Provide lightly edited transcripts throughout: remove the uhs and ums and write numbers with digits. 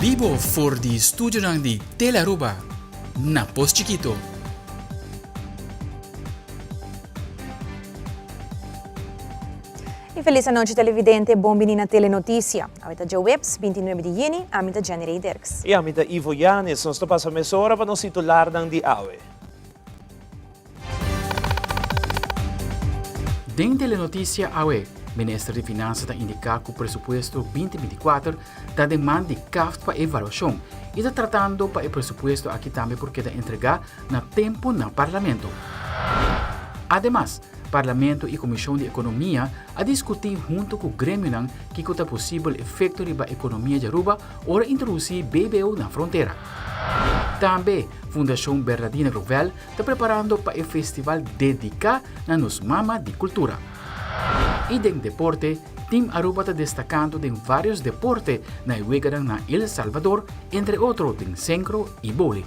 bibo for di studionan di Telearuba na Pos Chikito. Y feliz anochi televidente, bon bini na Telenoticia. Awe ta djaweps, 29 di juni, ami ta Jenny Rey Dirks. Y ami ta Ivo Yanes, nos ta pasa mesora pa nos titularnan di awe. Den Telenoticia awe, Minister di Finansa ta indica cu presupuesto 2024 ta den man di CAft pa evaluacion y ta tratando pa e presupuesto aki tambe por keda entrega na tempo na Parlamento. Ademas, Parlamento y Comision di Economia a discuti hunto cu gremionan kico ta posibel efecto riba economia di Aruba ora introduci BBO na frontera. Tambe, Fundacion Bernadina Grovel ta preparando pa e festival dedica na nos mama di cultura. Y den deporte, Team Aruba ta destacando den varios deporte na e weganan na El Salvador, entre otro den sencro y bowling.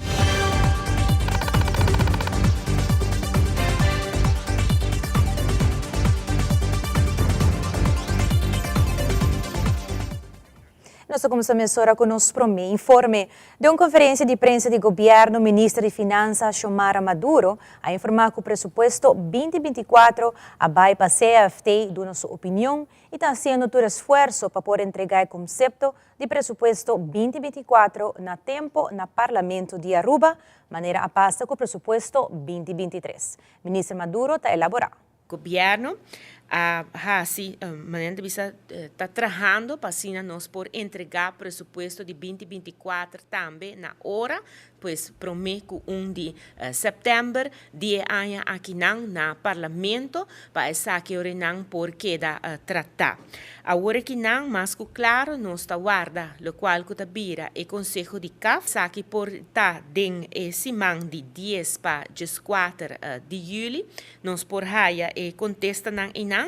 Nos ta kumsa mesora ku nos promé informe. Den un konferensia di prensa di gobièrnu, minister di Finansa Xiomara Maduro a informá ku presupuesto 2024 a bai pa CFT duna su opinion i ta hasiendo tur esfuerso pa por entregá e konsepto di presupuesto 2024 na tempo na Parlamento di Aruba, manera a pasa ku presupuesto 2023. Minister Maduro ta elaborá. Gobierno a haci, manera ta bisa, ta trahando pa asina nos por entrega presupuesto di 2024 tambe na ora, pues prome cu un di september di e aña akinan na Parlamento pa esaki orenan por keda trata. Awor akinan mas cu claro nos ta warda locual cu ta bira e conseho di CAF, esaki por ta den e siman di dies pa 14 di juli. Nos por haya e kontestanan einan.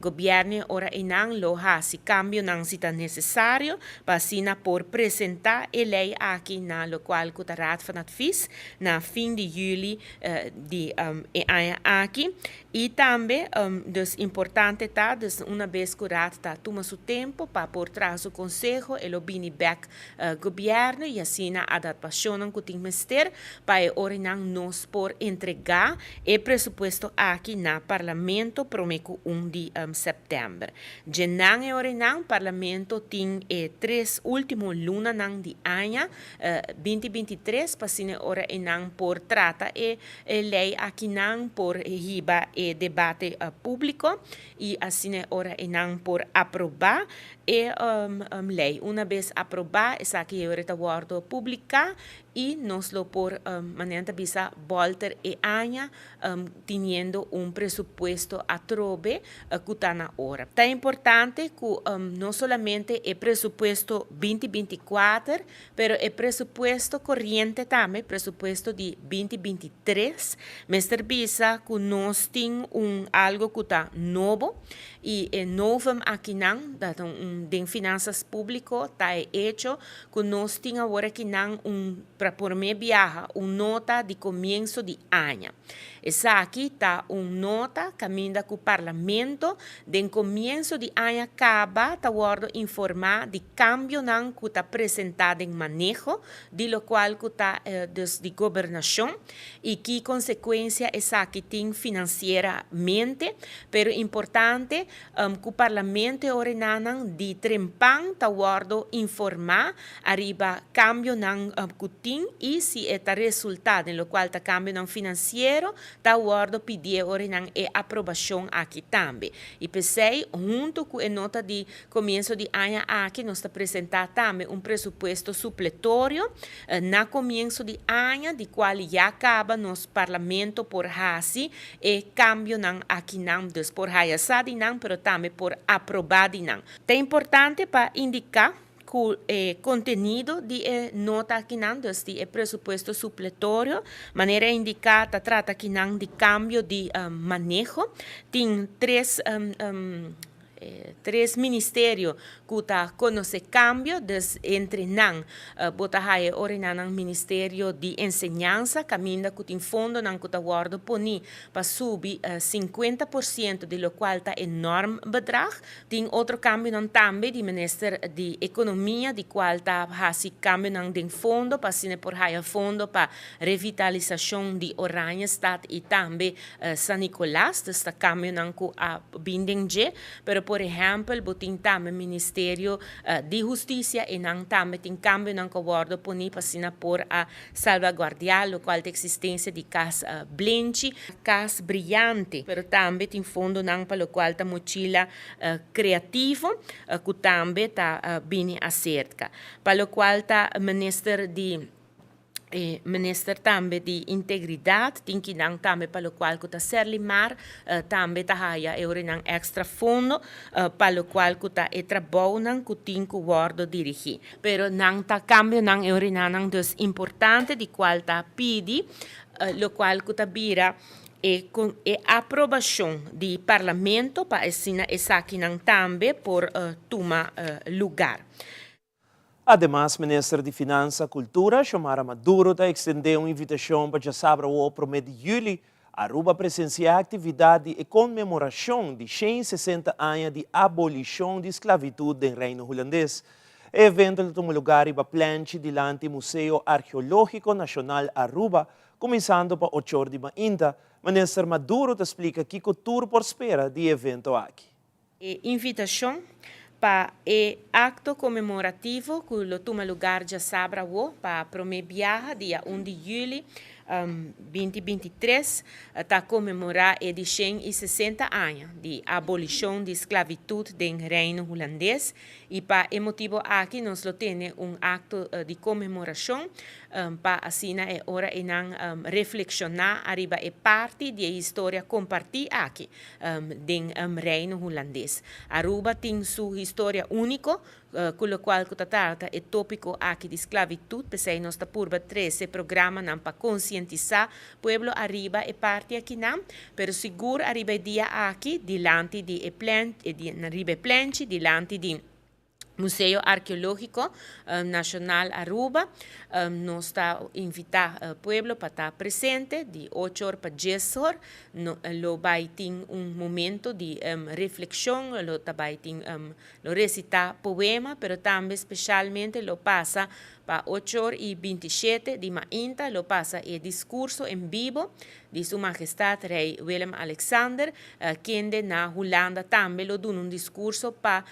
Gobièrnu e ora einan lo hasi kambionan si ta nesesario pa asina por presentá e lei aki na lokual ku ta Raad van Advies na fin di yüli di e aña aki. I tambe dus importante ta dus una bes ku Raad ta tuma su tempu pa por traha su konseho e lo bini bèk Gobièrnu i asina adaptashonnan ku tin mester pa e ora einan nos por entregá E presupuesto aki na Parlamento prome ku un di sèptèmber. Dje nan e orenan Parlamento tin e tres ultimo lunanan di aña 2023 pa asina e ora einan por trata e lei akinan, por hiba e debate públiko i asina e ora einan por aprobá e lei. Una bes aprobá esaki e ora ta wòrdu publiká I nos lo por, manera ta bisa, bolter e aña teniendo un presupuesto atrobe cu ta na ora. Ta importante cu no solamente e presupuesto 2024, pero e presupuesto coriente tambe, presupuesto di 2023, mester bisa cu nos tin un algo cu ta nobo y e novum akinan, den finanzas publico, ta e hecho Ku nos tin awor akinan un pra promé biaha un nota di komienso di aña. Esaki ta un nota kaminda ku Parlamento den komienso di aña kaba ta wòrdu informá di kambionan ku ta presentá den maneho di lokual ku ta dus di gobernashon i ki konsekuensia esaki tin finansieramente. Pero importante Ku Parlamento e orenanan di trempan ta wòrdu informá ariba kambionan ku tin i si e ta resultá den lokual ta kambionan finansiero ta wòrdu pidí e orenan e aprobashon aki tambe. I p'esei huntu ku e nota di komienso di aña aki nos ta presentá tambe un presupuesto supletorio na komienso di aña di kual ya kaba nos Parlamento por hasi E cambionan akinan dus por haya sa di nan pero tambe por aproba di nan. Ta importante pa indica cu e contenido di e nota akinan, dus di e presupuesto supletorio, manera indica ta trata akinan di cambio di maneho. Tin tres. Tres ministerio cu ta conoce cambio, dus entre nan bo ta haya ora nan nan Ministerio di Enseñansa caminda cu tin fondonan cu ta wordo poni pa subi 50% di locual ta enorm bedrag. Tin otro cambionan tambe di Minister di Economia di cual ta haci cambionan den fondo pa asina por haya fondo pa revitalisacion di Oranjestad y tambe San Nicolas, dus ta cambionan cu a bin den dje, pero por ehempel bo tin tambe Ministerio di Husticia y nan tambe tin cambionan cu a wordo poni pa asina por a salvaguardia locual ta existencia di Cas Blenchi, Cas Briyante, pero tambe tin fondonan pa locual ta Mochila Creativo cu tambe ta bini acerca. Pa locual ta Minister di. E minister tambe di integridad tin ki nan tambe pa locual cu ta Serlimar tambe ta haya e ora extra fondo pa locual cu ta e trabounan cu tin cu wordo dirigi. Pero nan ta cambionan e ora nan dus importante di cual ta pidi locual cu ta bira e e aprobacion di Parlamento pa asina esakinan tambe por tuma lugar. Ademas, Minister di Finansa, Cultura, Xiomara Maduro ta extende un invitacion pa djasabra awo prome di juli Aruba presencia actividad di e conmemoracion di 160 aña di abolicion di sclavitud den Reino Hulandes. E evento lo tuma lugar riba plenchi dilanti Museo Archeologico Nacional Aruba, cuminsando pa 8 or di mainta. Minister Maduro ta splica kico tur por spera di e evento aki. E invitacion pa e acto conmemorativo cu lo tuma lugar djasabra awo pa prome biaha dia 1 di juli 2023 ta conmemora e di 160 aña di abolicion di sclavitud den Reino Hulandes y pa e motibo aki nos lo tene un acto di conmemoracion pa asina e ora eynan reflexiona ariba e parti di e historia comparti aki den Reino Hulandes. Aruba tin su historia unico, cu locual cu ta trata e topico aki di sclavitud, p'esey nos ta purba trece programanan pa concientisa pueblo ariba e parti akinan, pero sigur ariba e dia aki dilanti di e plen, riba e plenchi dilanti di Museo Arkeológiko Nashonal Aruba. Nos ta invitá pueblo pa ta presente di 8 or pa 10 or. Lo bai tin un momento di reflekshon, lo ta bai tin lo resitá poema, pero tambe speshalmente lo pasa pa 8 or i 27 di mainta lo pasa e diskurso en bibo di Su Mahestat Rei Willem Alexander, kende na Hulanda tambe lo duna un diskurso pa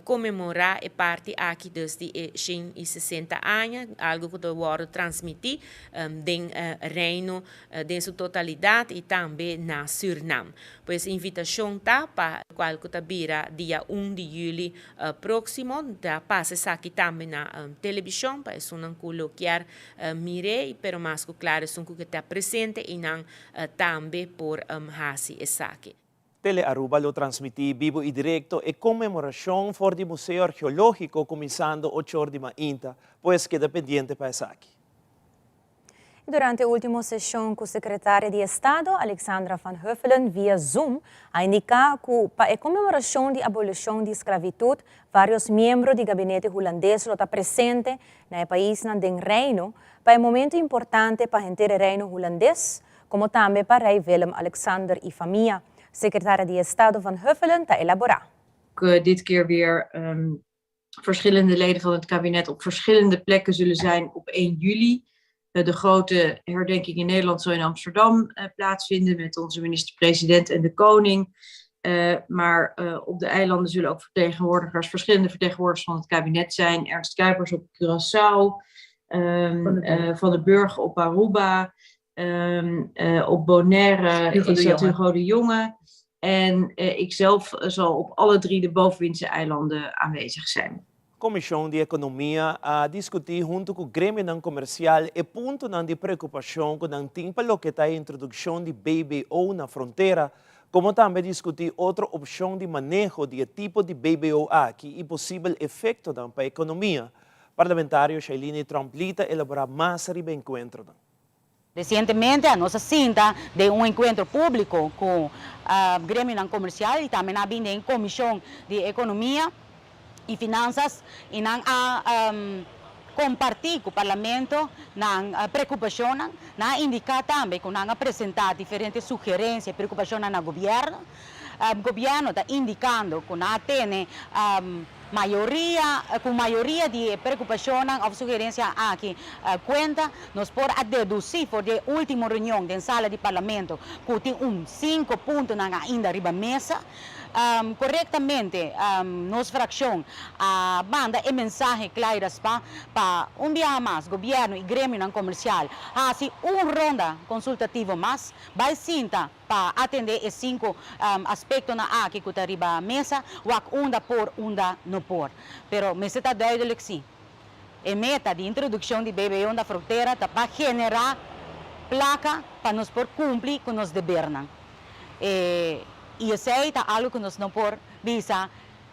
konmemorá e parti aki dus di e 160 aña, algu ku ta wòrdu transmití den Reino den su totalidat i tambe na Sürnam. Pues invitashon ta pa kual ku ta bira dia 1 di yüli próksimo, ta pasa esaki tambe na telebishon pa esunnan ku lo kier mir'é i pero mas ku klaru esun ku ke ta presente i nan tambe por hasi esaki. Tele Aruba lo transmití bibo i direkto e konmemorashon for di Museo Arkeológiko kuminsando 8 or di mainta, pues keda pendiente pa esaki. Durante e ultimo sesion cu Secretaria di Estado, Alexandra van Huffelen, via Zoom, a indica cu pa e conmemoracion di abolicion di sclavitud, varios miembro di gabinete Hulandes lo ta presente na e paisnan den Reino pa e momento importante pa henter e Reino Hulandes, como tambe pa Rey Willem-Alexander y famia. Secretaria di Estado van Huffelen ta elabora. Dit keer weer verschillende leden van het kabinet op verschillende plekken zullen zijn op 1 juli. De grote herdenking in Nederland zal in Amsterdam plaatsvinden met onze minister-president en de koning. Maar op de eilanden zullen ook vertegenwoordigers, verschillende vertegenwoordigers van het kabinet zijn. Ernst Kuipers op Curaçao, Van den Burg op Aruba, op Bonaire Hugo is de dat Jonge. Hugo de Jonge. En ikzelf zal op alle drie de bovenwindse eilanden aanwezig zijn. Komishon di Ekonomia a diskutí huntu ku gremionan komersial e puntonan di preokupashon ku nan tin pa loke ta e introdukshon di BBO na frontera, komo tambe diskutí otro opshon di maneho di e tipo di BBO aki i posibel efektonan pa ekonomia. Parlamentario Shailene Tromp-Lee ta elaborá mas riba e enkuentronan. Resientemente nos a sinta den un enkuentro públiko ku gremionan komersial i tambe nan a bin den Komishon di Ekonomia i Finansas i nan a kompartí ku Parlamento nan preokupashonnan. Nan a indiká tambe ku nan a presentá diferente sugerensia i preokupashonnan na gobièrnu. Gobièrnu ta indikando ku nan a tene Mayoria, ku mayoria di e preokupashonnan òf sugerensianan aki kuenta, nos por a dedusí for di e último reunion den sala di Parlamento ku tin un sinku puntonan ainda riba mesa. Korektamente nos frakshon a manda e mensahe kla i raspá pa un biaha mas gobièrnu i gremionan komersial hasi un ronda konsultativo mas, bai sinta Pa atendé e sinku aspektonan aki ku ta riba mesa, wak unda por, unda no por. Pero mester ta duidelik si, e meta di introdukshon di BBO na frontera ta pa generá plaka pa nos por kumpli ku nos debernan. I esei ta algu ku nos no por bisa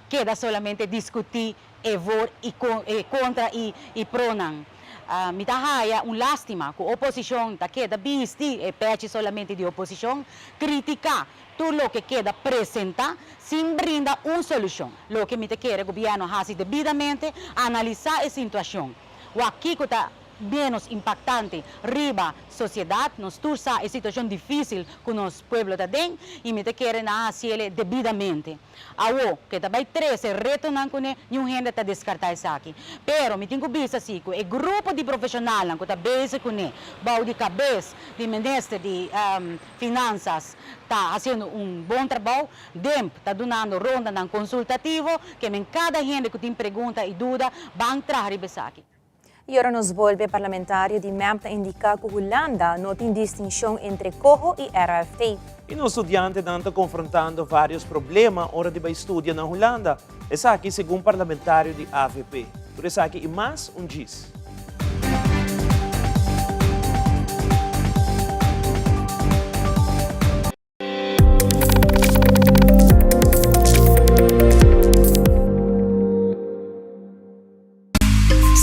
keda solamente diskutí e voor i e kontra i pronan. Mi ta haya un lastima ku oposishon ta keda bisti e pechi solamente di oposishon, kritiká tur loke keda presentá sin brinda un solushon. Loke mi ta kere gobièrnu hasi debidamente, analisá e sintuashon, wak kiko ta ménos impaktante riba sosiedat. Nos tur sa e situashon difísil ku nos pueblo ta den i mi ta kere nan hasiel debidamente. Awo, ke ta bai trese retonan kuné, niun hende ta deskartá esaki. Pero mi tin ku bisa si ku e grupo di profeshonalnan ku ta bezig kuné bou di kabes di minister di Finansas ta hasiendo un bon trabou. DEMP ta dunando rondanan konsultativo, ke men kada hende ku tin pregunta i duda ban traha riba esaki. Y ora nos bolbe, parlamentario di mep ta indica cu Hulanda no tin distincion entre coho y RAFT. Y nos studiantenan ta confrontando varios problema ora di bay studia na Hulanda. Esaki segun parlamentario di avp. Tur esaki y mas un djis.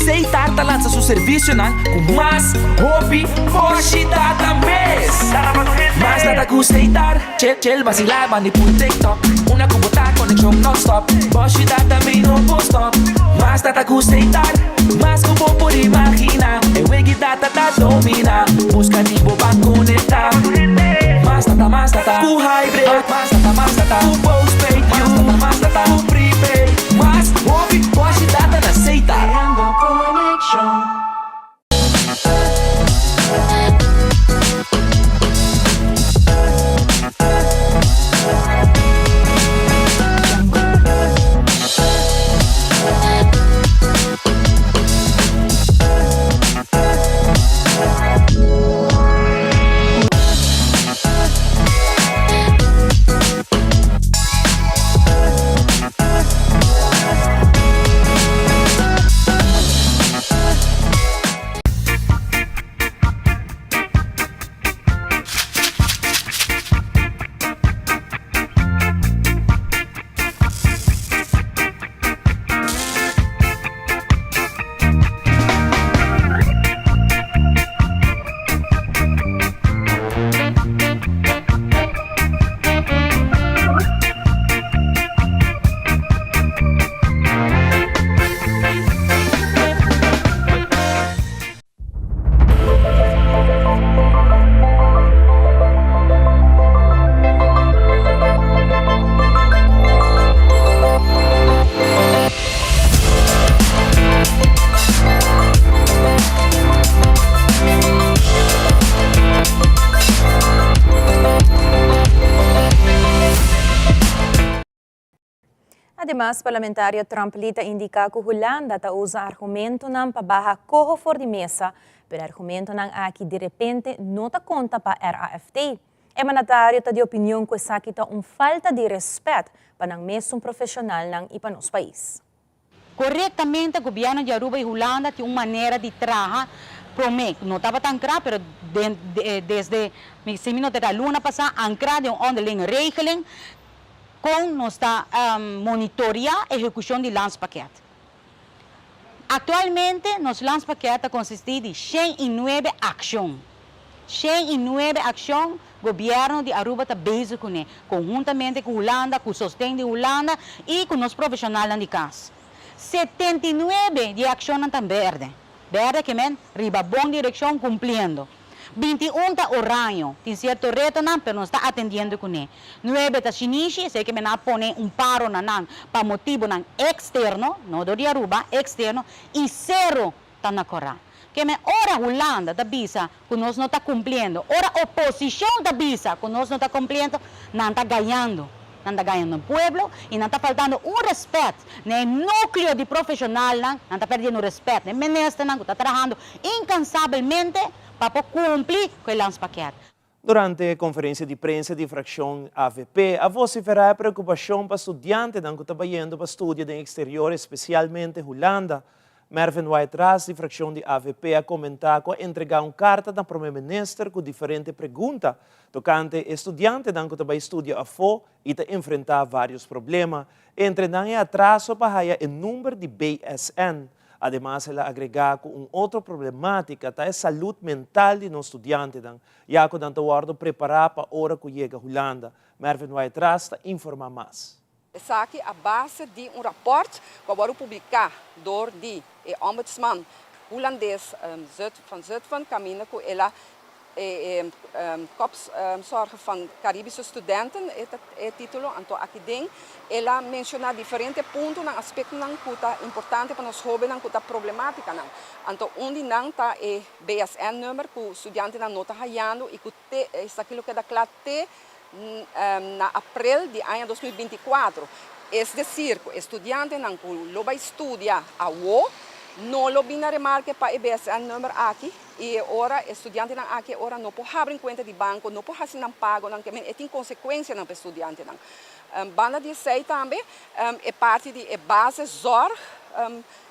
Seitar ta lansa su servisionan ku mas hopi boshi data mes. Mas data ku Seitar, chel chel basilá bandi pul TikTok. Una ku bo ta konekshon nonstop, boshi data mi no por stop. Mas data ku Seitar, mas ku bo por imaginá. E wegi data ta dominá, buska di bo pa konektá. Mas data, mas data ku hybrid. Mas data, mas data ku postpaid. Mas data, mas data ku prepaid. Mas hopi boshi data na Seita. Creando conexion. Ademas, parlamentario Trump Lee ta indica cu Hulanda ta usa argumentonan pa baha coho for di mesa, pero e argumentonan aki di repente no ta conta pa RAFT. E mandatario ta di opinion cu esaki ta un falta di respet pa nan mesun profesionalnan y pa nos pais. Korektamente gobièrnu di Aruba i Hulanda tin un manera di traha promé ku no tabata ankrá pero den desde mi si mi no ta erá luna pasá ankrá den un onderlinge regeling kon nos ta monitoreá ehekushon di landspakket. Aktualmente nos landspakket ta konsistí di 109 akshon. 109 akshon gobièrnu di Aruba ta bezig kuné, konhuntamente ku Hulanda, ku sosten di Hulanda i ku nos profeshonalnan di kas. 79 di e akshonnan ta bèrdè. Bèrdè ke men riba bon direkshon kumpliendo. 21 ta oraño, tin sierto retonan pero nos ta atendiendo kuné. Nuebe ta shinishi, esei ke men a pone un paro na nan pa motibonan eksterno, no dor di Aruba, eksterno, i sero ta na kòrá. Ke men ora Hulanda ta bisa ku nos no ta kumpliendo, ora oposishon ta bisa ku nos no ta kumpliendo, nan ta gañando. Nan ta gañando e pueblo i nan ta faltando un rèspèt na e núkleo di profeshonalnan, nan ta pèrdiendo rèspèt na e ministernan ku ta trahando inkansabelmente pa por kumpli ku e landspakket. Durante e konferensia di prensa di frakshon avp a vosiferá e preokupashon pa studiantenan ku ta bayendo pa studia den eksterior espesialmente Hulanda. Mervin Wyatt-Ras di frakshon di avp a komentá ku a entregá un karta na Prome Minister ku diferente pregunta tokante e studiantenan ku ta bai studia afó i ta enfrentá vários problema, entre nan e atraso pa haya e number di BSN. Ademas el a agregá ku un otro problemátika ta e salud mental di nos studiantenan, ya ku nan ta wòrdu prepará pa ora ku yega Hulanda. Mervin Wyatt-Ras ta informá mas. Esaki a base di un rapòrt ku a wòrdu publiká dor di e ombudsman hulandes Van Zutphen kaminda ku el a E Kopzorgen van Caribische Studenten e ta e titulo, anto aki den el a menciona diferente puntonan, aspectonan cu ta importante pa nos hobennan cu ta problematicanan. Anto un di nan ta e BSN nummer cu studiantenan no ta hayando y cu te esaki lo keda cla te na april di aña 2024. Es decir cu e studiantenan cu lo bay studia awo no lo bin na remarke pa e BSN nummer aki. I e ora e studiantenan aki e ora no por habri un kuenta di banko, no por hasi nan pagonan, ke men e tin konsekuensianan pa e studiantenan. Banda di esei tambe e parti di e basiszorg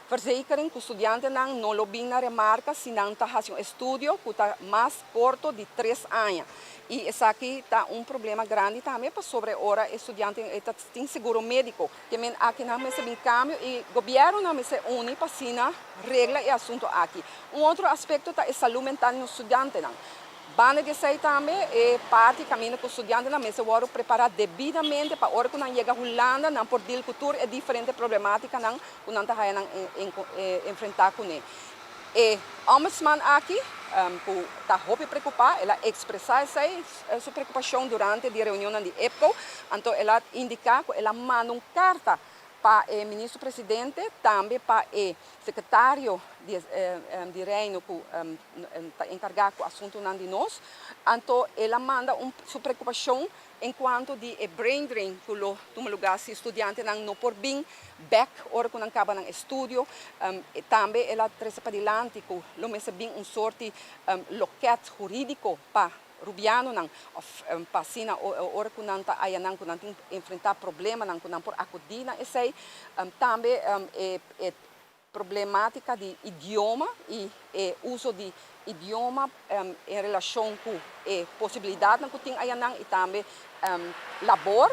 verzekering ku studiantenan no lo bin na remarka si nan ta hasi un estudio ku ta mas korto di tres aña. I esaki ta un problema grandi tambe pasobra e ora e studiante e ta tin seguro médiko. Ke men aki nan mester bin kambio i gobièrnunan mester uni pa asina regla e asunto aki. Un otro aspekto ta e salú mental di nos studiantenan. Banda di esei tambe e parti kaminda ku studiantenan mester wòrdu prepará debidamente pa ora ku nan yega Hulanda nan por dil ku tur e diferente problemátikanan ku nan ta haya nan enfrentá kuné. E ombudsman aki ku ta hopi preokupá, el a ekspresá esei, su preokupashon durante di reunionnan di EPCO, anto el a indiká ku el a manda un karta pa e ministro presidente, tambe pa e sekretario di Reino ku ta enkargá ku asuntunan di nos, anto el a manda un su preokupashon En cuanto di e brain drain cu lo tuma lugar si studiantenan no por bin bek ora cu nan caba nan estudio, tambe el a trece padilanti cu lo mester bin un soort di loket huridico pa Rubianonan of pa asina ora cu nan ta ayanan cu nan tin enfrenta problemanan cu nan por acudi na esey. Tambe e Problematica di idioma y e uso di idioma en relacion cu e posibilidadnan cu tin ayanan y tambe labor.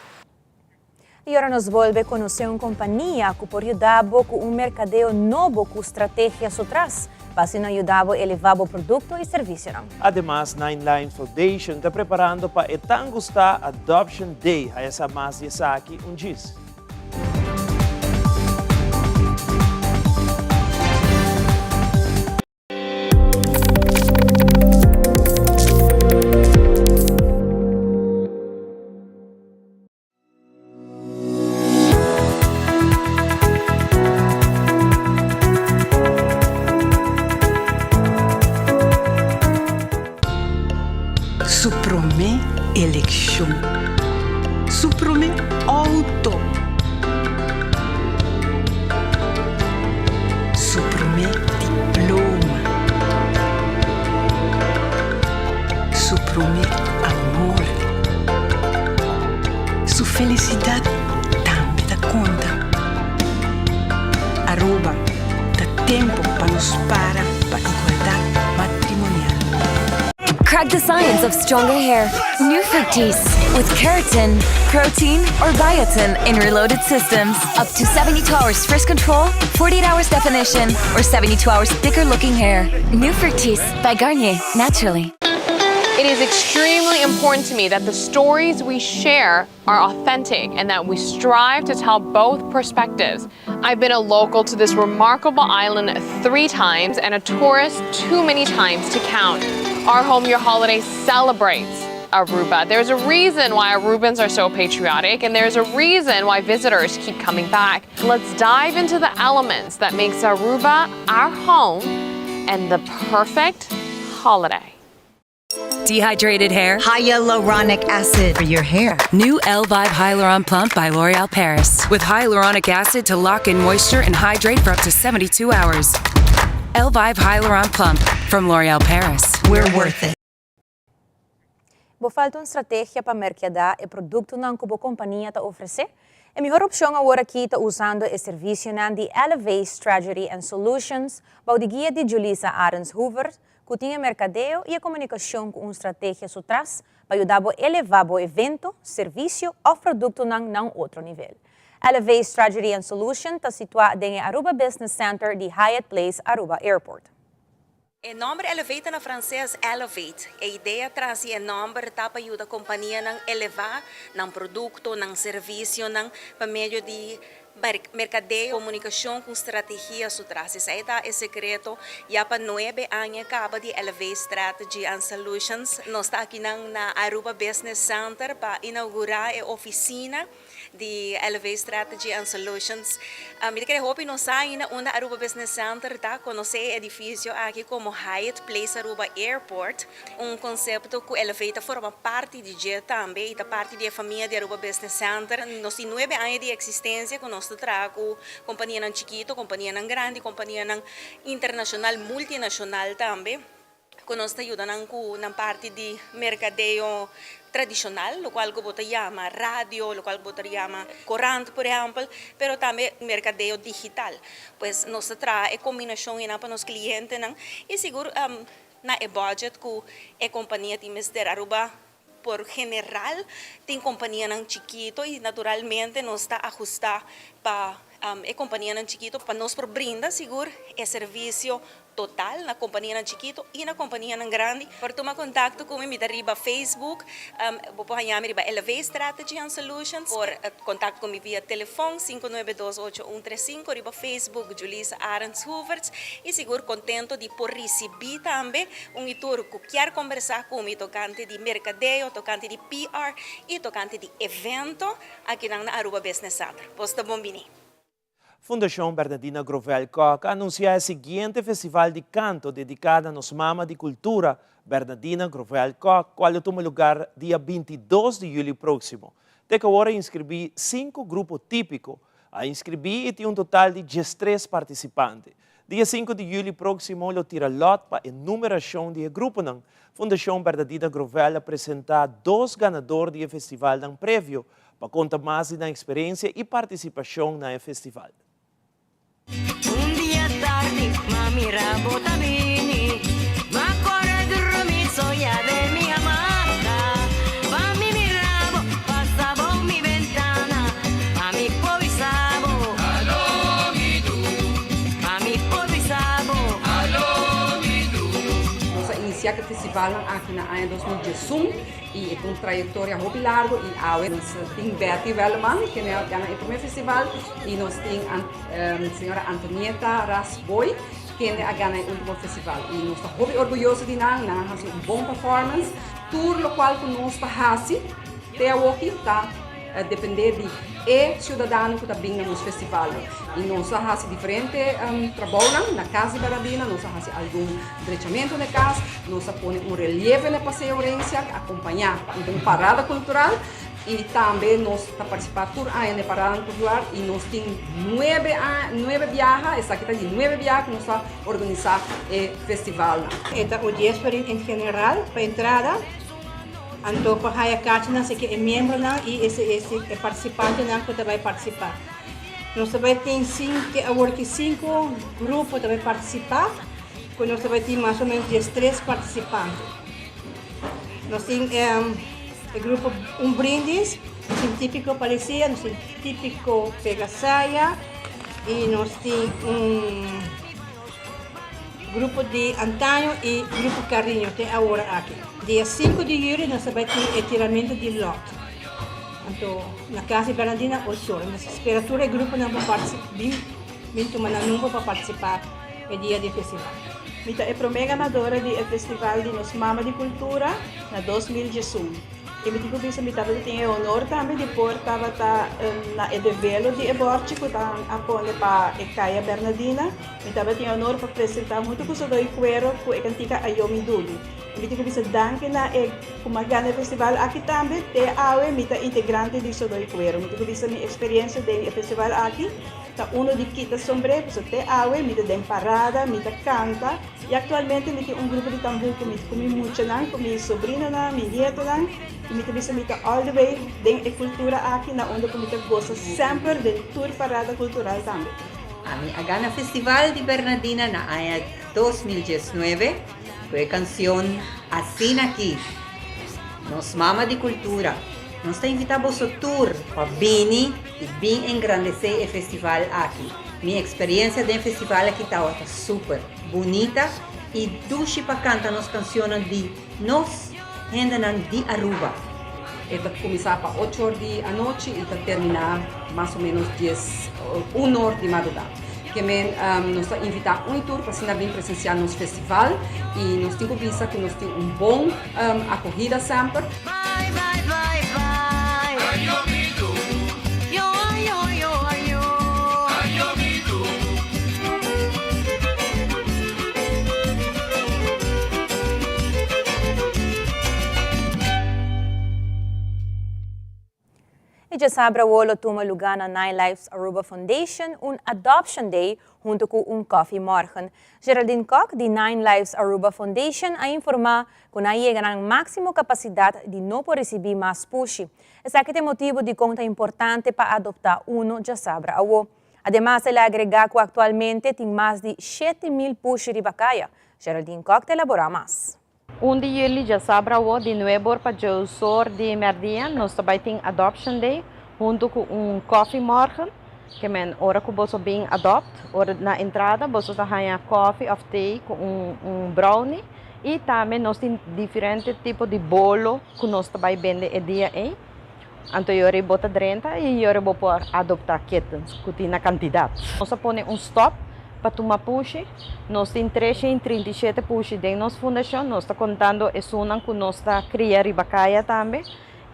Y ora nos bolbe conoce un compania cu por yuda bo cu un mercadeo nobo cu strategia su tras, pa asina yuda bo eleva bo producto y servicionan. Ademas Nine Lines Foundation ta preparando pa e tan gusta Adoption Day. Haya sa mas di esaki un djis. Su promé elekshon. Su promé outo. Su promé diploma. Su promé amor. Su felisidat tambe ta konta. Aruba, ta tempu pa nos para pa igualdat matrimonial. Crack the science of stronger hair. New Fructis with keratin, protein, or biotin in reloaded systems. Up to 72 hours frizz control, 48 hours definition, or 72 hours thicker looking hair. New Fructis by Garnier, naturally. It is extremely important to me that the stories we share are authentic and that we strive to tell both perspectives. I've been a local to this remarkable island three times and a tourist too many times to count. Our Home Your Holiday celebrates Aruba. There's a reason why Arubans are so patriotic and there's a reason why visitors keep coming back. Let's dive into the elements that makes Aruba our home and the perfect holiday. Dehydrated hair? Hyaluronic acid for your hair. New Elvive Hyaluron Plump by L'Oreal Paris. With hyaluronic acid to lock in moisture and hydrate for up to 72 hours. Elvive Hyaluron Plump from L'Oreal Paris. We're worth it. Bo falta un strategia pa mercadea e productonan cu bo compania ta ofrece? E mihor opcion awor aki ta usando e servicionan di Elevate Strategy and Solutions, bou di guia di Julissa Arens Hoover, cu tin mercadeo y comunicacion cu un strategia su tras pa yuda eleva bo evento, servicio of productonan na un otro nivel. Elevate Strategy and Solution ta situa den Aruba Business Center di Hyatt Place Aruba Airport. E nomber Elevate na Frances Elevate. E idea tras e nomber ta pa yuda companianan eleva nan producto, nan servicio, nan pa medio di mercadeo, comunicacion cu strategia su tras. Esey ta e secreto. Ya pa 9 aña caba di Elevate Strategy and Solutions. Nos ta aki na Aruba Business Center pa inaugura e oficina di Elevate Strategy and Solutions. Mi ta hopi no sa unda Aruba Business Center ta, conoce e edificio aki como Hyatt Place Aruba Airport, un concepto cu Elevate forma parti di dje tambe y ta parti di e famia di Aruba Business Center. Nos tin 9 aña di existencia cu nos ta traha companianan chikito, companianan grandi, companianan internacional, multinacional tambe. Cu nos ta yuda cu na parti di mercadeo tradicional, locual cu bo ta yama radio, locual cu bo ta yama corant, por ehempel, pero tambe mercadeo digital. Pues nos ta traha e combinacion pa nos clientenan y sigur na e budget cu e compania tin mester. Aruba por general tin companianan chikito y naturalmente nos ta ahusta pa e companianan chikito pa nos por brinda sigur e servicio total na companianan chikito y na companianan grandi. Por tuma contacto cu mi riba Facebook, bo por riba Elevate Strategy and Solutions, por contacto cu mi via telefon 5928135, riba Facebook Julissa Arends Hoeverts y sigur contento di por ricibi tambe un tur cu kier combersa cu mi tocante di mercadeo, tocante di PR y tocante di evento aki na Aruba Business Center. Boso ta bon bini. Fundacion Bernadina Grovel Kock a anuncia e siguiente festival di canto dedica na nos mama di cultura, Bernadina Grovel Kock, cual ta tuma luga dia 22 di juli proximo. Te awor a inscribi cinco grupo tipico. A inscribi y tin un total di 13 participante. Dia 5 di juli proximo, lo tira lot pa e numeracion di gruponan. Fundacion Bernadina Grovel a presenta dos ganado di festivalnan previo pa conta mas di experiencia y participacion na festival. Un dia tardi, m'a mira bo ta bini, m'a core drumi soña den mi hamaca, pa mi mira bo, pasa bou mi bentana, pa mi por bisa bo. Alo, mi du. Pa mi por bisa bo. Alo, mi du. Nos a inicia e festival aki na aña 2011 y cu un trayectoria hopi largo y awe nos tin Betty Welleman, cu a gana e prome festival, y nos tin señora Antonieta Rasboy, cu a gana e ultimo festival. Y nos ta hopi orguyoso di nan, nan a haci un bon performance. Tur locual cu nos ta haci, te awoki ta depende di e ciudadano cu ta bin na nos festival. Y nos a haci diferente trabou na cas di Bernadina, nos a haci algun drechamento na cas, nos a pone un relieve na Paseo Herencia, acompaña un parada cultural y tambe nos ta participa tur aña na parada cultural y nos tin 9 biaha, esaki ta di 9 biaha cu nos ta organisa e festival. Ta 10 en general pa entrada. Anto pa haya kaartnan esaki e miembronan y e participantenan cu ta bay participa. Nos tambe tin 5, awor cu 5 grupo tambe participa, cu nos tambe tin mas o menos 13 participante. Nos tin e grupo Un Brindis, nos tin Tipico Policía, nos tin Tipico Pegasaya y nos tin un Grupo di Antaño y Grupo Cariño te awor aki. Dia sinku di juli nos ta bai tin e tiramento di lot. Anto na Cas di Bernardina ocho ora. Nos ta spera tur e gruponan pa participa bin bin tuma nan number pa participa e dia di festival. Mi ta e prome ganadora di e festival di nos Mama di Cultura na 2011. I mi tin ku bisa mi tabata tin e honor tambe di por tabata na e develo di e bòrchi ku ta a pone pa e Kaya Bernadina. Mi tabatin e honor pa presentá huntu ku Sodoy Cuero ku e kantika Ayo Mi Dudu. I mi tin ku bisa danki na e ku m'a gana e festival aki tambe. Te awe mi ta integrante di Sodoy Cuero. Mi tin ku bisa mi eksperensia den e festival aki ta unu di kita sombré pasobra te awe mi ta den parada, mi ta kanta i aktualmente mi tin un grupo di tambú ku mi ku mi muchanan, ku mi sobrinonan, mi nietonan i mi ta bisa mi ta all the way den e kultura aki na unda ku mi ta gosa semper den tur parada kultural tambe. Ami a gana Festival di Bernadina na aña 2019 ku e kansion Asina Ki. Nos mama di kultura, nos ta invitá boso tur pa bini i bin engrandesé e festival aki. Mi eksperiencia den festival aki tawata super bunita i dushi pa kanta nos kansionnan di nos hendenan di Aruba. E ta kuminsá pa ocho or di anochi i ta terminá mas o ménos dies un or di madrugá. Ke men nos ta invitá un i tur pa asina bin presensiá nos festival i nos tin ku bisa ku nos tin un bon akohida semper. E djasabra awor lo tuma luga na Nine Lives Aruba Foundation un Adoption Day hunto cu un Koffie Morgen. Geraldine Kock di Nine Lives Aruba Foundation a informa cu nan a yega nan maximo capacidad di no por ricibi mas pushi. Esaki ta e motibo dicon ta importante pa adopta uno djasabra awo. Ademas el a agrega cu actualmente tin mas di 7000 pushi riba caya. Geraldine Kock ta elabora mas. Un di juli djasabra awo di nuebor pa djeusor di merdia nos ta bai tin Adoption Day hunto cu un Koffie Morgen. Ke men ora cu boso bin adopt, ora na entrada boso ta haya koffie of thee cu un un brownie y tambe nos tin diferente tipo di bolo cu nos ta bai bende e dia ey. Anto yori bo ta drenta y yori bo por adopta kittens cu tin na cantidad. Nos a pone un stop pa tuma pushi. Nos tin 337 pushi den nos fundacion. Nos ta contando esunnan cu nos ta cria riba caya tambe.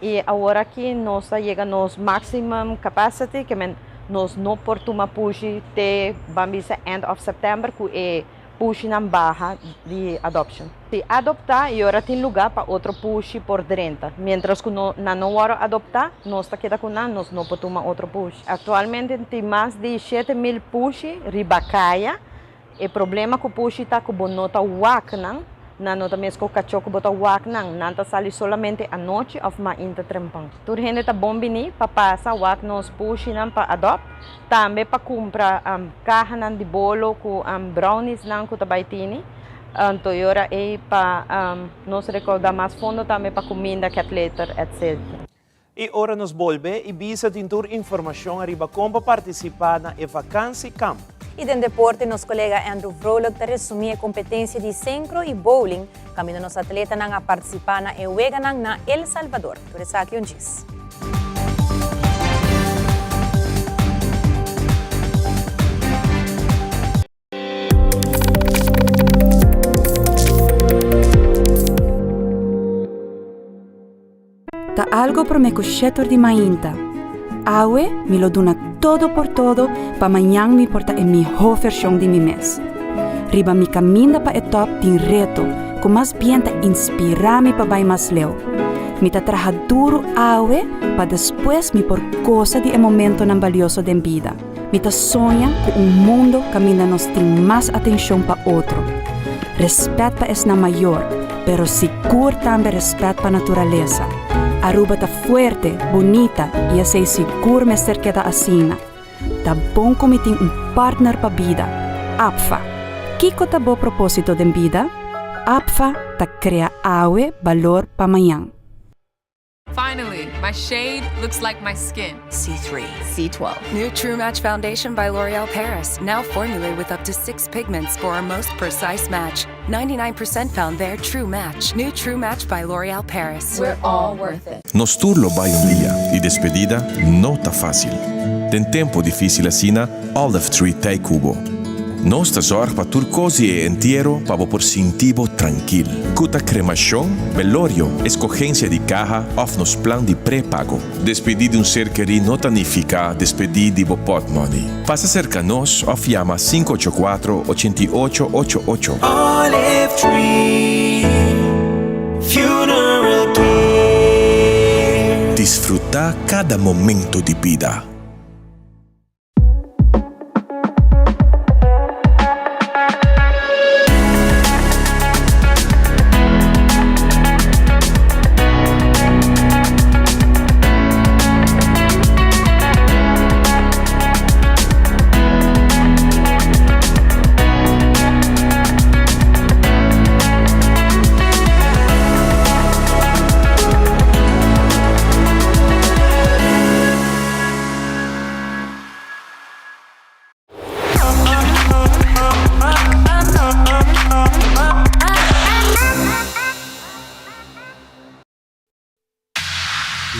Y awor aki nos a yega nos maximum capacity, ke men nos no por tuma pushi te ban bisa end of September cu e pushinan baha di adoption. Si adopta y ora tin luga pa otro pushi por drenta. Mientras cu no nan no worde adopta, nos ta keda cu nan, nos no por tuma otro pushi. Actualmente tin mas di 7000 pushi riba caya. E problema cu pushi ta cu bo no ta wak nan, nan no ta mes cu cacho cu bo ta wak nan, nan ta sali solamente anochi of mainta trempan. Tur hende ta bon bini pa pasa wak nos pushinan pa adopt, tambe pa cumpra cahanan di bolo cu browniesnan cu ta bay tini, anto e ora ey pa nos recauda mas fondo tambe pa cuminda, cat litter, etc. I ora nos bolbe, Ibiza tin tur informashon ariba kon pa partisipá na e vakansikamp. I den deporte nos kolega Andrew Vrolijk ta resumí e kompetensia di senkro i bowling kaminda nos atletanan a partisipá na e weganan na El Salvador. Tur esaki un djis. Ta algo prome cu shetor di mainta. Awe mi lo duna todo por todo pa mañan mi por ta e miho version di mi mes. Riba mi caminda pa e top tin reto cu mas bien ta inspira mi pa bay mas leu. Mi ta traha duro awe pa despues mi por goza di e momentonan balioso den bida. Mi ta soña ku un mundo kaminda nos tin mas atenshon pa otro, respèt pa esnan mayor, pero sigur tambe respèt pa naturalesa. Aruba ta fuerte, bunita i esei sigur mester keda asina. Ta bon ku mi tin un partner pa bida, APFA. Kiko ta bo propósito den bida? APFA ta krea awe balor pa mañan. Finally! My shade looks like my skin. C3. C12. New True Match Foundation by L'Oreal Paris. Now formulated with up to six pigments for our most precise match. 99% found their true match. New True Match by L'Oreal Paris. We're all worth it. Nos tur lo bai un dia y despedida no ta facil. Den tempo dificil asina, Olive Tree t'ey cu bo. Nos ta zorg pa tur cos di e entiero pa bo por sinti bo trankil. Cu ta cremacion, velorio, escogencia di caha of nos plan di prepago. Despedi di un ser kerí no ta nifica despedi di bo potmoney. Pasa cerca nos of yama 584 88 88. Olive Tree Funeral Care. Disfruta cada momento di bida.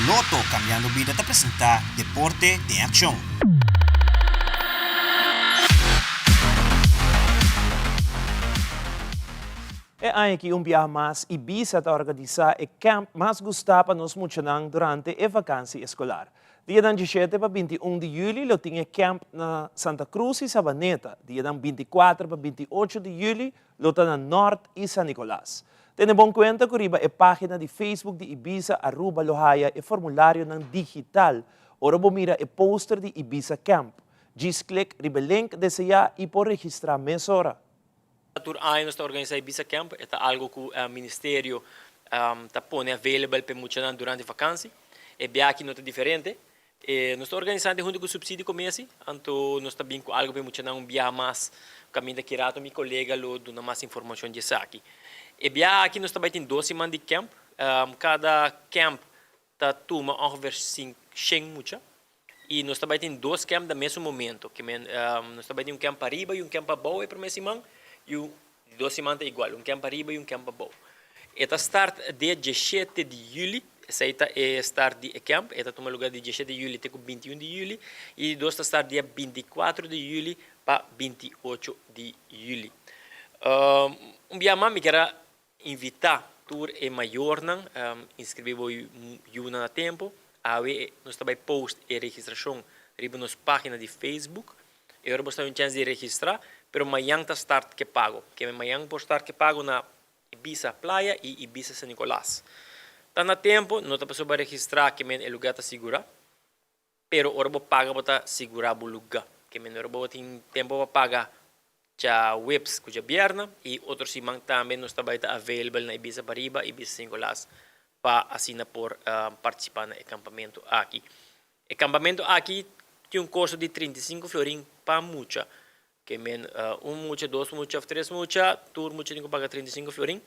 Lotto Cambiando Bida ta presenta Deporte den Accion. E aña aki un biaha mas Ibisa ta organisa e camp mas gusta pa nos muchanan durante e vakantie escolar. Dianan diesshete pa 21 di juli lo tin e camp na Santa Cruz y Sabaneta. Dianan 24 pa 28 di juli lo ta na Noord y San Nicolas. Tene bon cuenta cu riba e pagina di Facebook di Ibisa Aruba lo haya e formularionan digital ora bo mira e poster di Ibisa Camp. Djis click riba e link desea y por registra mesora. Tur aña nos ta organisa Ibisa Camp, e ta algo cu ministerio ta pone available pa e muchanan durante vakantie. E biaha aki no ta diferente. Nos ta organisando hunto cu Subsidio Comesi, anto nos ta bin cu algo pa e muchanan un biaha mas. Caminda ki rato mi colega lo duna mas informacion di esaki. E biaha aki nos ta bay tin dos siman di camp. Cada camp ta tuma ongeveer shen mucha y nos ta bay tin dos camp na mesun momento. Ke men nos ta bay tin un camp pariba y un camp pabou e prome siman y di dos siman ta igual, un camp pariba y un camp pabou. E ta start dia diesshete di juli, esey ta e start di e camp, e ta tuma lugar di diesshete di juli te cu bintiun di juli y di dos ta start dia binticuatro di juli pa bintiocho di juli. Un bia mas mi kier a Invitá tur e mayornan inskribí bo yunan na tempu. Awe nos ta bai post e registrashon riba nos página di Facebook. E ora bo sta un chèns di registrá, pero mañan ta start ke pago. Keme mañan por start ke pago na Ibiza Playa i Ibiza San Nicolas. Ta na tempu, no ta pasobra registrá kemen e lugá ta sigurá. Pero ora bo paga bo ta sigura bo luga. Ke men ora bo tin tempo pa paga djaweps ku djabierna i otro siman tambe nos ta bai ta available na Ibiza Pariba, Ibiza San Nicolas pa asina por participa na e campamento aki. E campamento aki tin un costo di 35 florin pa mucha. Ke men un mucha, dos mucha of tres mucha, tur mucha tin ku paga 35 florin.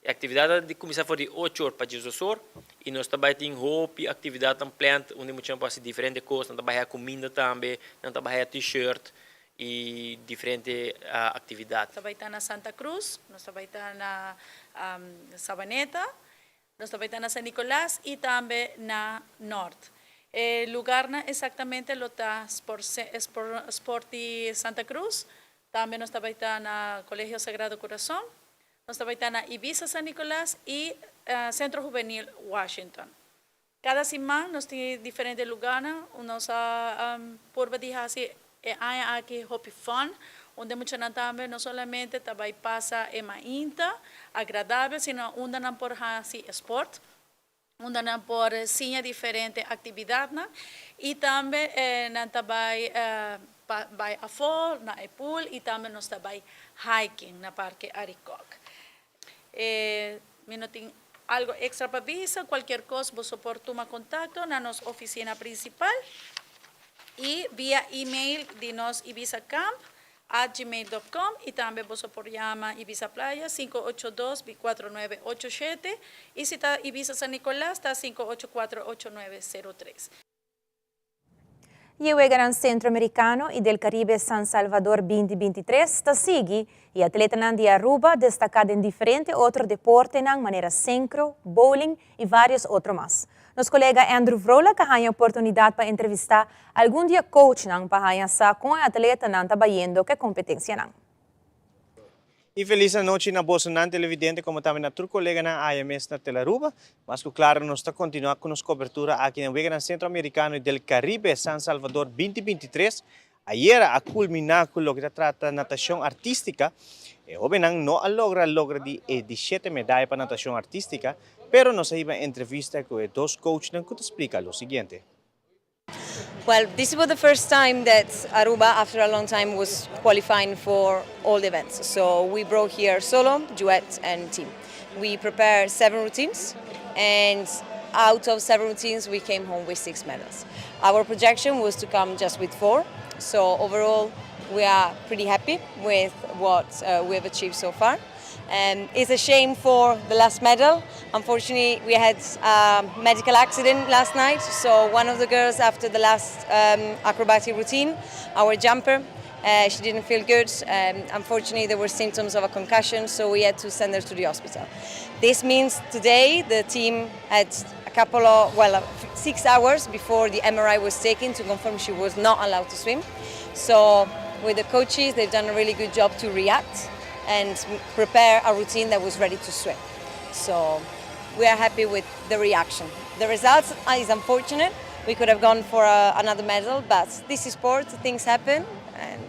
E aktividat ta di kuminsá for di ocho or pa diesdos or i nos ta bai tin hopi aktividatnan planned unda e muchanan por hasi diferente kos, nan ta bai haya kuminda tambe, nan ta bai haya t-shirt i diferente aktividat. Nos ta bai ta na Santa Cruz, nos ta bai ta na Sabaneta, Nos ta bai ta na San Nicolas y tambe na Noord. E lugarnan exactamente lo ta Sport di Santa Cruz, tambe nos ta bai ta na Colegio Sagrado Corazon, nos ta bai ta na Ibiza San Nicolas y Centro Juvenil Washington. Cada siman nos tin diferente lugarnan, nos a purba di haci e aña aki hopi fun, unda e muchanan tambe no solamente ta bai pasa e mainta agradabel, sino unda nan por haci sport, unda nan por siña diferente actividadnan y tambe nan ta bai bai afo na e pool y tambe nos ta bai hiking na Parke Arikok. E mi no tin algo extra pa bisa, cualkier cos boso por tuma contacto na nos oficina principal y via email di nos Ibiza Camp. At gmail dot com y tambe boso por yama Ibiza Playa 582 4987 y si ta Ibiza San Nicolas ta 584 8903. E Weganan Centroamericano y del Caribe San Salvador 2023 ta sigui y atletanan di Aruba a destaca den diferente otro deportenan manera synchro, bowling y varios otro mas. Nos colega Andrew Vrolijk a haya oportunidad pa entrevista algun di e coachnan pa haya sa con e atletanan ta bayendo cu e competencianan. Y feliz anochi na bosonan televidente como tambe na tur coleganan aya mes na Telaruba. Mas cu claro nos ta continua cu nos cobertura aki na Weganan Centroamericano y del Caribe San Salvador 2023. Ayera a culmina cu loke ta trata natacion artistica. E hobennan no a logra logra di e di shete medaya pa natacion artistica, pero nos a hiba entrevista cu e dos coachnan cu ta splica lo siguiente. Well, this was the first time that Aruba, after a long time, was qualifying for all the events. So we brought here solo, duet, and team. We prepared seven routines, and out of seven routines, we came home with six medals. Our projection was to come just with four. So overall, we are pretty happy with what we have achieved so far. And it's a shame for the last medal. Unfortunately, we had a medical accident last night. So one of the girls, after the last acrobatic routine, our jumper, she didn't feel good. Unfortunately, there were symptoms of a concussion, so we had to send her to the hospital. This means today the team had a couple of, well, 6 hours before the MRI was taken to confirm she was not allowed to swim. So with the coaches, they've done a really good job to react and prepare a routine that was ready to swim. So we are happy with the reaction. The results is unfortunate. We could have gone for another medal, but this is sport, things happen, and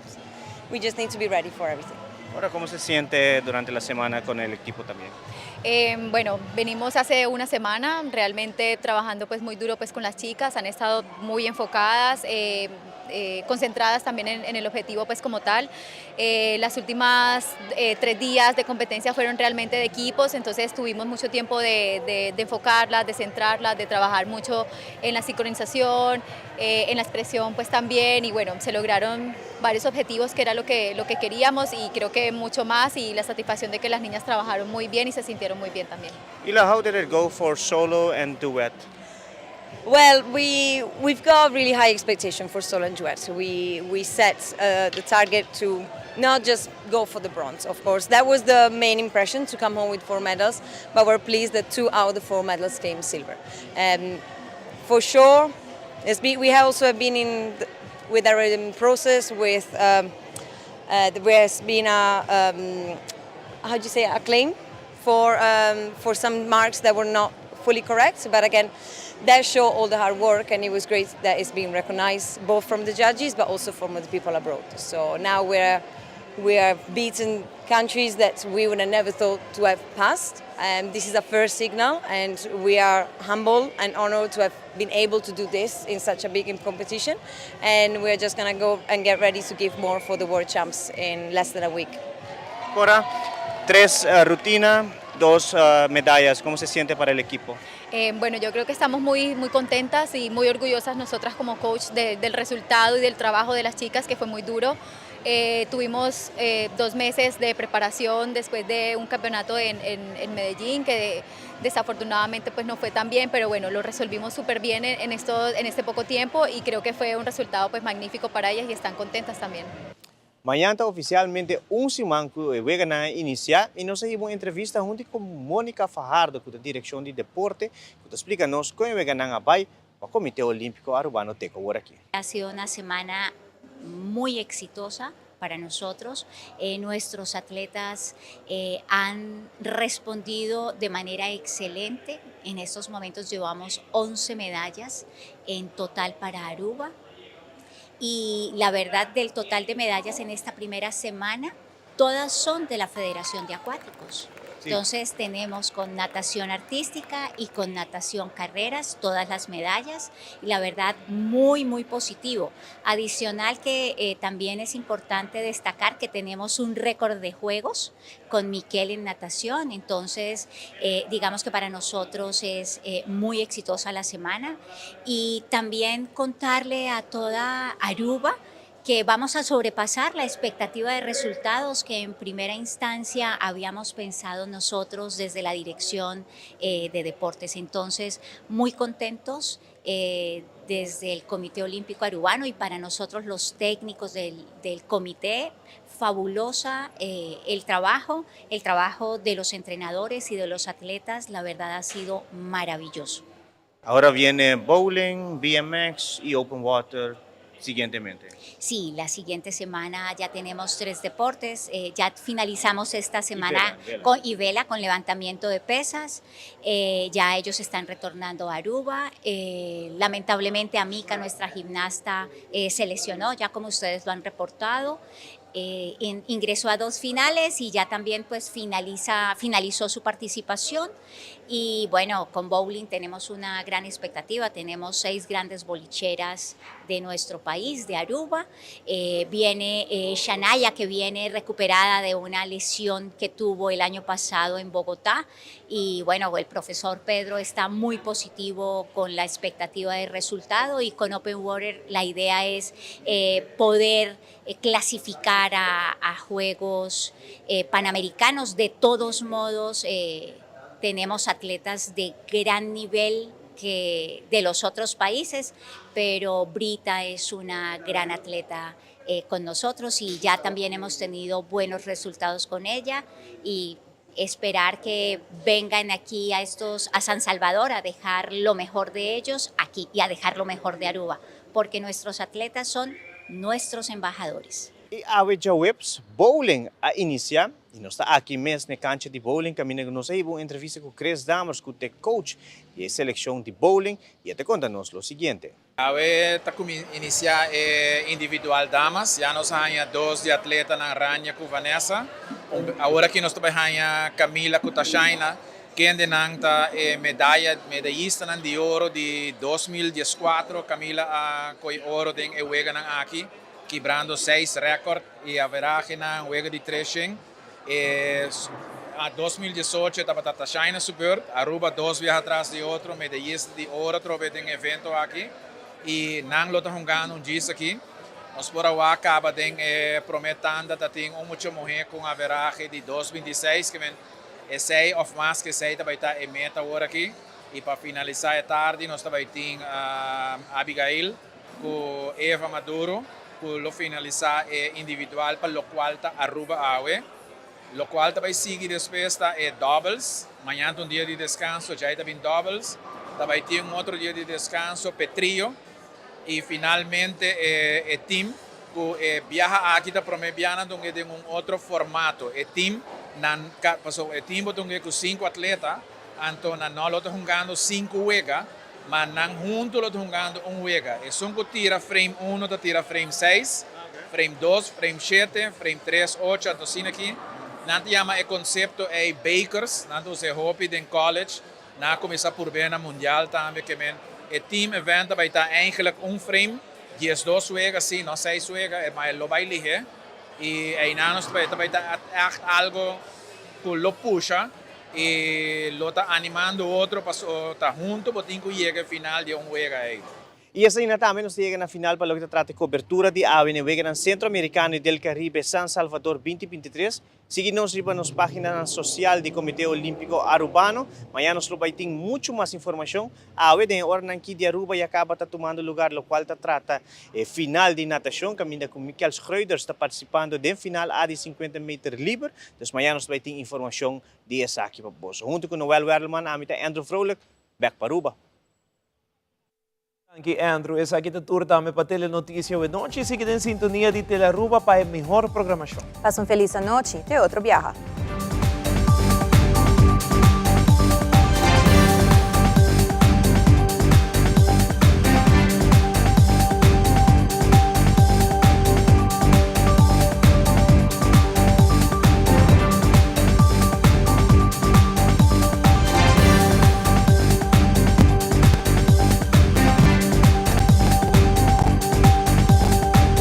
we just need to be ready for everything. Ahora, ¿cómo se siente durante la semana con el equipo también? Bueno, venimos hace una semana realmente trabajando, pues, muy duro, pues, con las chicas, han estado muy enfocadas, concentradas también en el objetivo, pues, como tal. Las últimas 3 días de competencia fueron realmente de equipos, entonces tuvimos mucho tiempo de enfocarlas, de centrarlas, de trabajar mucho en la sincronización, en la expresión, pues, también y, bueno, se lograron varios objetivos que era lo que queríamos y creo que mucho más y la satisfacción de que las niñas trabajaron muy bien y se sintieron muy bien también. Ila, how did it go for solo and duet? Well, we've got really high expectation for solo and duet. We set the target to not just go for the bronze, of course. That was the main impression, to come home with four medals, but we're pleased that two out of the four medals came silver. For sure, we have also been in the, with our process with there has been a how do you say, a claim for some marks that were not fully correct. But again, that show all the hard work, and it was great that it's being recognized both from the judges but also from the people abroad. So now we are beaten countries that we would have never thought to have passed. And this is a first signal, and we are humble and honored to have been able to do this in such a big competition. And we're just gonna go and get ready to give more for the World Champs in less than a week. Cora, tres rutina, dos medallas. ¿Cómo se siente para el equipo? Bueno, yo creo que estamos muy, muy contentas y muy orgullosas nosotras como coach del resultado y del trabajo de las chicas, que fue muy duro. Tuvimos 2 meses de preparación después de un campeonato en Medellín que desafortunadamente, pues, no fue tan bien, pero bueno, lo resolvimos súper bien en este poco tiempo y creo que fue un resultado, pues, magnífico para ellas y están contentas también. Mañan ta oficialmente un siman cu e weganan a inicia y nos tin un entrevista hunto cu Mónica Fajardo, cu ta direccion di deporte, cu ta splica nos con e weganan a bay pa Comite Olimpico Arubano te cu awor aki. Ha sido una semana muy exitosa para nosotros. Nuestros atletas han respondido de manera excelente. En estos momentos llevamos 11 medallas en total para Aruba. Y la verdad, del total de medallas en esta primera semana, todas son de la Federación de Acuáticos. Entonces tenemos con natación artística y con natación carreras todas las medallas y la verdad, muy muy positivo. Adicional que también es importante destacar que tenemos un récord de juegos con Miquel en natación, entonces digamos que para nosotros es muy exitosa la semana y también contarle a toda Aruba que vamos a sobrepasar la expectativa de resultados que en primera instancia habíamos pensado nosotros desde la dirección eh, de deportes. Entonces, muy contentos eh, desde el Comité Olímpico Arubano y para nosotros los técnicos del, del comité, fabulosa eh, el trabajo, el trabajo de los entrenadores y de los atletas, la verdad ha sido maravilloso. Ahora viene bowling, BMX y open water siguientemente. Sí, la siguiente semana ya tenemos tres deportes. Eh, ya finalizamos esta semana y vela, vela. con y vela con levantamiento de pesas. Eh, ya ellos están retornando a Aruba. Eh, lamentablemente Amika, nuestra gimnasta, eh, se lesionó, ya como ustedes lo han reportado. Eh, in, ingresó a dos finales y ya también pues finaliza, finalizó su participación. Y bueno, con bowling tenemos una gran expectativa, tenemos seis grandes bolicheras de nuestro país, de Aruba. Eh, viene eh, Shania, que viene recuperada de una lesión que tuvo el año pasado en Bogotá. Y bueno, el profesor Pedro está muy positivo con la expectativa de resultado y con Open Water la idea es eh, poder eh, clasificar a, a Juegos eh, Panamericanos. De todos modos, eh, tenemos atletas de gran nivel que de los otros países, pero Brita es una gran atleta eh, con nosotros y ya también hemos tenido buenos resultados con ella y esperar que vengan aquí a estos a San Salvador a dejar lo mejor de ellos aquí y a dejar lo mejor de Aruba, porque nuestros atletas son nuestros embajadores. Y awe djaweps, bowling a inicia y nos ta aki mes na cancha di bowling caminda nos a hiba un entrevista cu Chris Dammers cu ta coach di e seleccion di bowling y e ta conta nos lo siguiente. Awe ta inicia e individual damas, ya nos a haya dos di atletanan Rania cu Vanessa. Awor aki nos ta bay haya Camila cu Tashaina, kendenan ta e medaya medayistanan di oro di 2014. Camila a coy oro den e weganan aki, kibrando seis record y averagenan wega di 300. E a 2018 tabata Tashaina su beurt, Aruba dos biaha tras di otro medayista di oro atrobe den evento aki y nan lo ta hungando un djis aki. Nos por a wak caba den e prome tanda ta tin un mucha muhe cu un averahe di dos 26 ke men esey of mas ke esey ta bay ta e meta awor aki. Y pa finalisa e tardi nos ta bay tin Abigail cu Eva Maduro cu lo finalisa e individual pa locual ta Aruba awe. Locual ta bay sigui despues ta e doubles. Mañan ta un dia di descanso, djay ta bin doubles. Ta bay tin un otro dia di descanso p'e trio. Y finalmente e e team cu e biaha aki ta prome biaha nan ta den un otro formato. E team nan pasobra e team bo ta hunga cu cinco atleta, anto nan no lo ta hungando cinco wega, ma nan hunto lo ta hungando un wega. Esun cu tira frame uno ta tira frame seis, frame dos, frame shete, frame tres, ocho, anto asina aki. Nan ta yama e concepto ey Bakers, nan ta usa e hopi den college. Nan a cuminsa purbe na mundial tambe ke men e team event ta bay ta eigenlijk un frame, 12 wega si, no seis wega, ma e lo bay lihe y eynan nos ta bay ta echt algo cu lo pusha y lo ta animando otro paso ta hunto bo tin cu yega e final di un wega ey. Y asina tambe nos ta yega na final pa loke ta trata e cobertura di awe na e weganan Centroamericano y del Caribe San Salvador 2023. Sigui nos riba nos paginanan social di Comité Olimpico Arubano. Mañana nos lo bay tin mucho mas informacion. Awe den e oranan ki di Aruba ya caba ta tumando lugar locual ta trata e final di natacion caminda cu Mikel Schreuders ta participando den final A di 50 meter liber. Dus mañana nos ta bay tin informacion di esaki pa boso. Hunto cu Noel Werleman ami ta Andrew Vrolijk, bek pa Aruba. Danki Andrew. Esaki ta tur tambe pa Telenoticia awe nochi. Sigui den sintonia di Telearuba pa e mihor programacion. Pasa un feliz anochi. Te otro biaha.